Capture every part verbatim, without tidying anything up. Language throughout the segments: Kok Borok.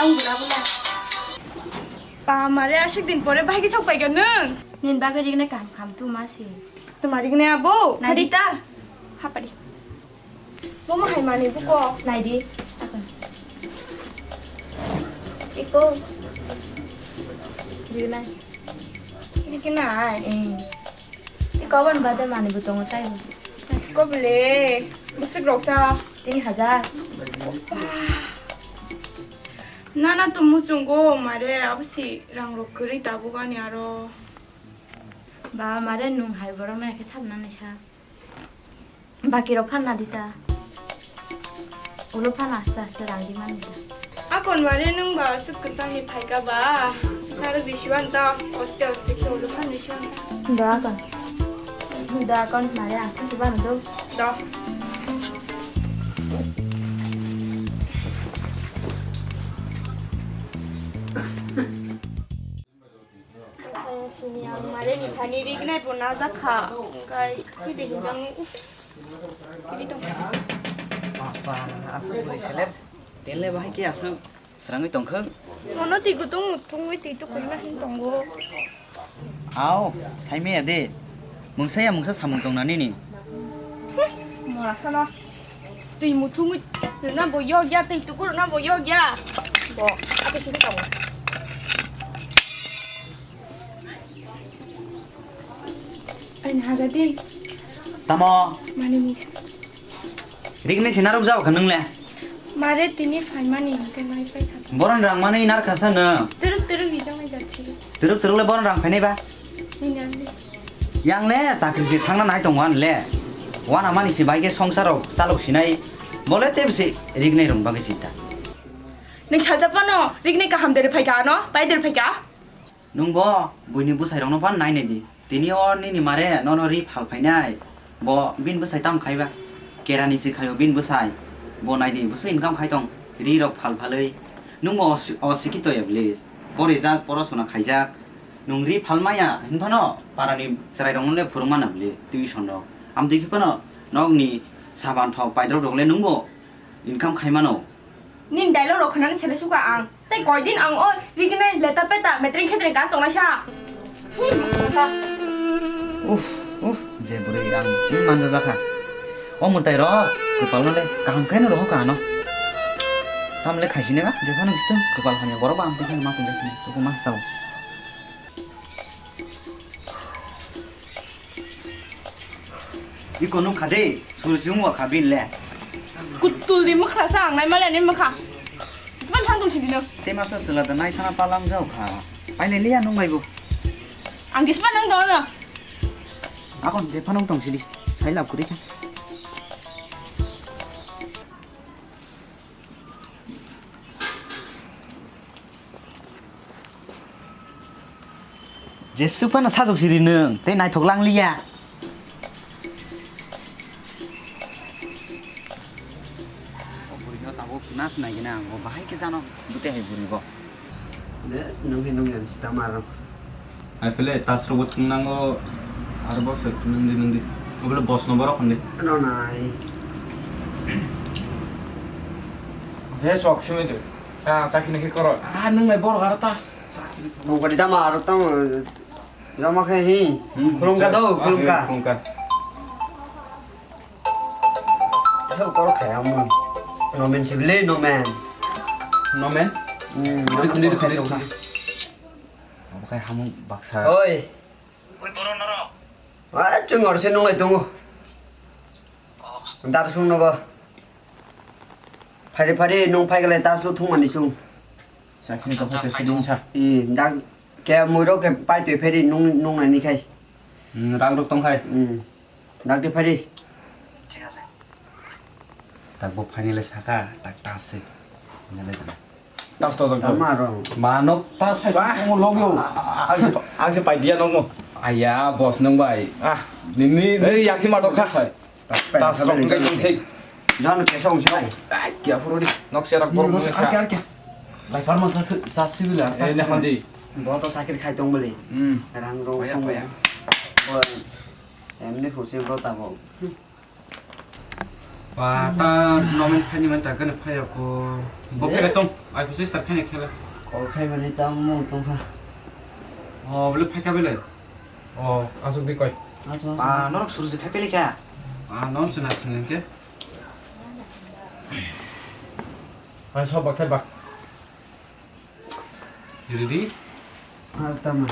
Bula bula. Ba mare aswk din pore bahai khe sok paikha nwng. Nini bagwi rignai kaham kaham tuma se. Tuma rignai abo? Nai di ta. Hapari. Bomo hai mani buko. Nai di. Iko. Rignai. Rignai. Eh. Iko ban bade mani bu tongo tai. Ko bele. Bwswk rok ta. Tin hajar. Nana to muchungo mare, abo si rang rok kwrwi tabuk ani aro. Ba mare nwng hai borok no ekhe sabna naisa. Baki rok phanna di ta. Ulo phan aste aste rang di mani ta. Akon mare nwng ba aswk kwchang ni phaika ba. Narwk di siwan ta, oste oste khe ulo phan di siwan ta. Da akon. Da akon mare ang khe bano do. Da. Sini ang mare ni thani rignai bo najak kha. Hwnkhe khe de hinjang, uff. Kiri tong. Papa, aswk bwrwi selek. Tenle bahai khe aswk. Srangwi tongkha. Mono twi gutung thungwi twi tukuima hin tongo. Aw, saimaya de. Mungsa ya mungsa samung tongna nini. Mora sano. Twi muthungwi rwna bo yog ya, twi tukur rwna bo yog ya. Bo, abo sini tongo. Ani haga di. Tamo? Mani mungsa. Rignai se narwk jao kha nwng le? Mare tini phaimani hwnkhe nai paikha. Boron rang mani nar kha sa no? Twrwk twrwk rijak nai jat si. Twrwk twrwk le boron rang phainai ba? Nini ang di. Yang le chakri se thangna nai tongo ani le. Wana mani se bai khe songsar rok chalok sinai. Bole tebse rignai rong bagwi sinta. Nwng sajak phano rignai kaham deri phaikha ano? Pai deri phaikha? Nwng bo buini bwsairokno phan nainai di. Tini o nini mare nono ri phal phainai. Bo bini bwsai tamo khaiba? Kerani si khaio bini bwsai. Bo nai di, bwswk income khai tong, ri rok phal phalwi. Nwng bo os-, osikito ya bwle. Bo rijak, porosona khaijak. Nwng ri phal maya hinphano parani chwrairokno le phwrwng mana bwle tuition rok. Amtwi khe phano nokni saban thok paidrok rok le nwng bo income khai mano. Nini dialogue rok khwnani sele sukha ang. Tei koidin ang o rignai leta peta metring khetreng kan tongnai sa. Hi, sa. Uff, uff, je bwrwi ang manja jakha. O mwtai rok kwpal no le kaham khe no rohor ka ano. Tam le khaisine ba, je phano bisto kwpal hamya borok ba ang twi kheno ma tong jasini, tuku ma sao. Iko nung kha de, suri si ungwa kha bin le. Kutul di mukha sa ang nai male ni mukha. Ban thang dong sidi no. Te masa sela da nai thana palang jau kha. Pai le liya nung bai bo. Ang gis ban nang do no. Akon je phanung tong sidi. Sai lap kuri kha. Jeswk phano sajok siri nwng, tei naithok lang liya. O bwrwino tabuk nas naigina ang, o bahai khe jano bwtwi hai bwrwi bo. De, nwng khe nwng yang sita maro. Hai phele, tasrok bo thwng nango, aro bo se nwng di, nwng di. Obole bosno borok hwn di. Ano nai. Je sok simi de. Ah, chakini khe koro. Ah, nwng nai borok aro tas. Nokari tamo aro tamo jama khe hi. Hmm, khulumkha do, khulumkha. Khulumkha. Ayo koro khaya mo. Nomen sibli nomen. Nomen? Hmm, khundri, khundri, khundri, khundri. Obo khai hamung baksa. Oi. Oi, borok norok. Ah, chwng orse nunglai tongo. Dar sung nogo. Phari phari nung phaigalai tasu thungmani sung. Sakini tokha te phiding sa. I dak ke muiro ke pai twi pheri nung nung nani khai. Hmm, rang rok tong khai. Hmm. Dak de phari. Tak bo finally saka, tak tas se. Nale jang. Tas to jang. Tama ro. Manok tas hai. Wah. Mo log yo. Ang se pai dia nong mo. Aya, boss nong bai. Ah. Nini, eh, yak ma dokha. Tas rok tong sei. Dan ke song sei. Ai, kya puro di. Nok serak bor mo sa. Arke, arke. Lai farma sa, sa sibila. Eh, ne handi. Bo to sakir khai tong bole. Hmm. Rang rok tong. Bo. Emni husi bro tabo. Ba, ta nomen phaini man ta gane phaya ko. Bo phega tong, ai phusi star khani khela. Call khai mani ta mung tong kha. O, bole phai ka bele. O, asuk di koi. Asuk, asuk. Ba, norok suru se khai pele kya? Ba, non se na sing ke. Ai so bak thai bak. Ready? Ah, tama.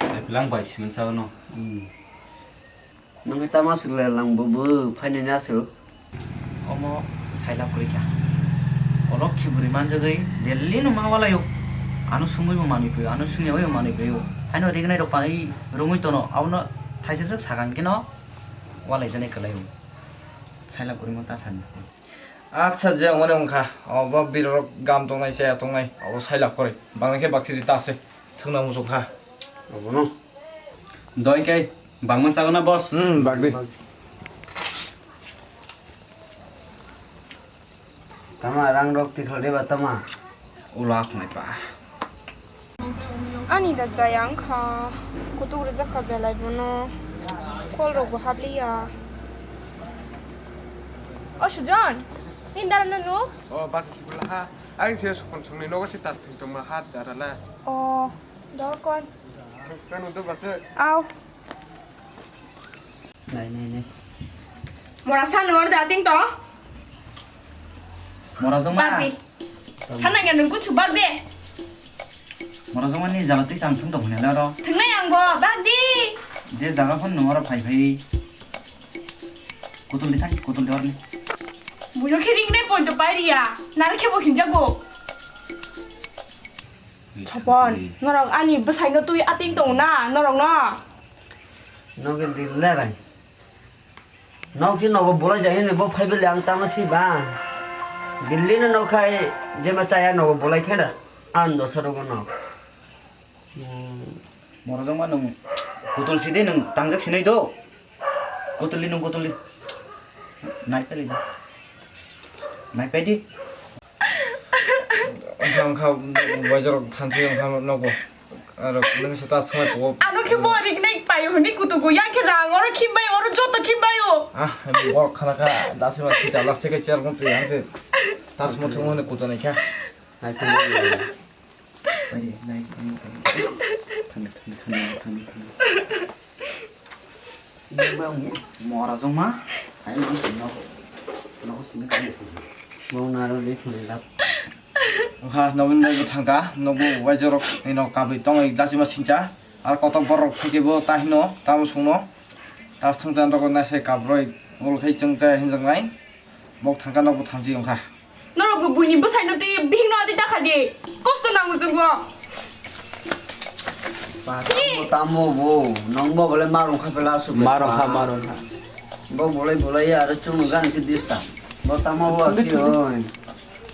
Ai, pelang bai siman sao no. Hmm. Nang tama suk le lang bo bo, phaini na suk. Omo sailap kori kha. Olok khiburi manjagwi Delhi no ma walayo. Ano sungwi bo manwi phaio, ano sungyawi bo manwi phaio. Haino rignai rok pai rungwi tono, abono thaisa sak sakang keno walai jani kwlaio. Sailap kori mo ta sani. Acha, je ongmani wngkha, obo birorok gam tongnai, chaya tongnai, obo sailap kwrwi. Bangni khe bakti rita ase, thwngna muchung kha. Obono. Doi khe, bangman chago na, boss? Hmm, bagdi. Tama, rang rok tikhlai ba tama? Ulo akhwnai pa. Ani da chaya wngkha, kutuk rijak kha belai bono, call rok bo habliya. O Sujon, nini dara no nuk? O basa sibula ha, ang se sokol songni nogo se tas thwng tongma ha dara la. O, dorkon. Kanu do basa. Au. Nai, nai, nai. Mora sa nung orde ating to? Mora jong ma. Bagdi. Sana ngan nung kuchu bagdi. Mora jong ma ni jala twi chang thung tong hwnwi aro. Thangnai ang bo, bagdi. Je jaga phon nung aro phai phai. Kutul di sang, kutul di orni. Buino khe ring dai point to pai riya. Nare khe bo hinjago. Chopon, norok ani bwsaino twi ating tong na, norok no. Nogi dil lerai. Nok si nogo bolai jai hwnwi bo phai bele ang tamo si ba. Delhi no nok khai jema chaya nogo bolai khe na. Ang dosa rogo no. Hmm. Moro jong ma nung kutul si de nung tangjak sinai do. Kutul di nung kutul di. Nai peli di. Nai peli. Wngkha, wngkha, waijorok thansi wngkha nogo. Aro nung se ta swnai pogo. Ano khe bo rik nai payo hwnwi kutugo, ya khe rang oro khimbayo, oro joto khimbayo. Ah, borok khana kha, dasi ma khicha last khe chair gon twi ang se. Tas mo thung hwnwi kutu nai kha. Nai khe nai. Nai, nai, nai, nai. Thang, thang, thang, thang, thang. Mora jongma, ai, nogo sini, nogo sini. Wngkha, nogni naibo thangkha, nogo waijorok, ino kabui tongwi dachima sincha, ar kotok borok phaikhe bo tahino, tamo songno, tas thwng tan rokno naisai kabroi, olo khai chwng chaya hinjaknai. Bok thangkha, nokbo thansi wngkha. Norok bo buini bwsaino twi bihikno adi ta kha di. Kosto nango chwngno. Ba, tamo, tamo bo, nongbo bole ma rwngkha pela asuk. Ma rwngkha, ma rwngkha. Bo bolai bolai ya, aro chwngno gani se dista. Bo tamo bo aki oi.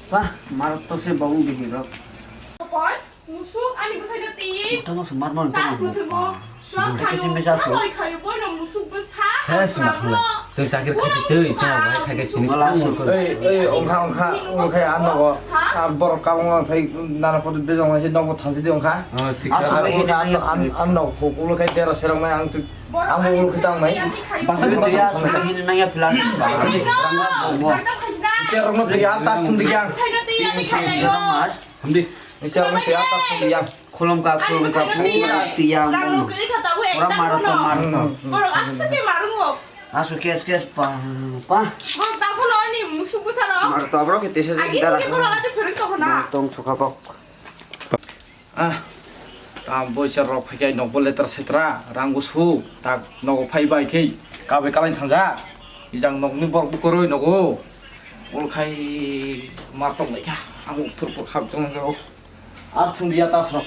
Pa, marok to se bong bihiro. Musuk ani bwsaino twi. Tamo se mar mar tas tamo. Muthungbo. Sibung khaikhe sini besa asuk. Khayo boino musuk bwsa. Saya sima khana. Sing sakir khachi twi, sima bai khaikhe sini. Wala asuk. Ei, ei, ongkha, ongkha, ongkha, ano go. Ha? A borok kabung ang thai nana photo bejong nai se nokbo thansi di ongkha. Oh, thik sa. Asuk. Ongkha an, an, an nok khuk ulo khai dera serong nai ang thik. Ang ulo khai tang nai. Basa di basa. Asuk hini nang ya philan. Serong no twi ya tas thung di yang. Bwsaino twi ani khayo. Hamdi. Isa ang tiya tak yang. Khulum ka, khulum ka, pura tiya. Ora maro to, maro to. Borok aswk khe marungo. Asu kes kes pa, pa. Borok ta phuno ani musuk bwsano. Maro to, borok khe tesa jani dara. Agi borok ati phirwi tongkho na. Tong thukha bok. Ah. Ta boisa rok phaikai nokbo letra setra, rang gusu, tak nogo phai bai khe kabai kalai thangjak. Ijang nokni borok bukoroi nogo. Ol khai ma tong lai kha. Ang phur phur khap tong jago. Ar thung ya tas rok.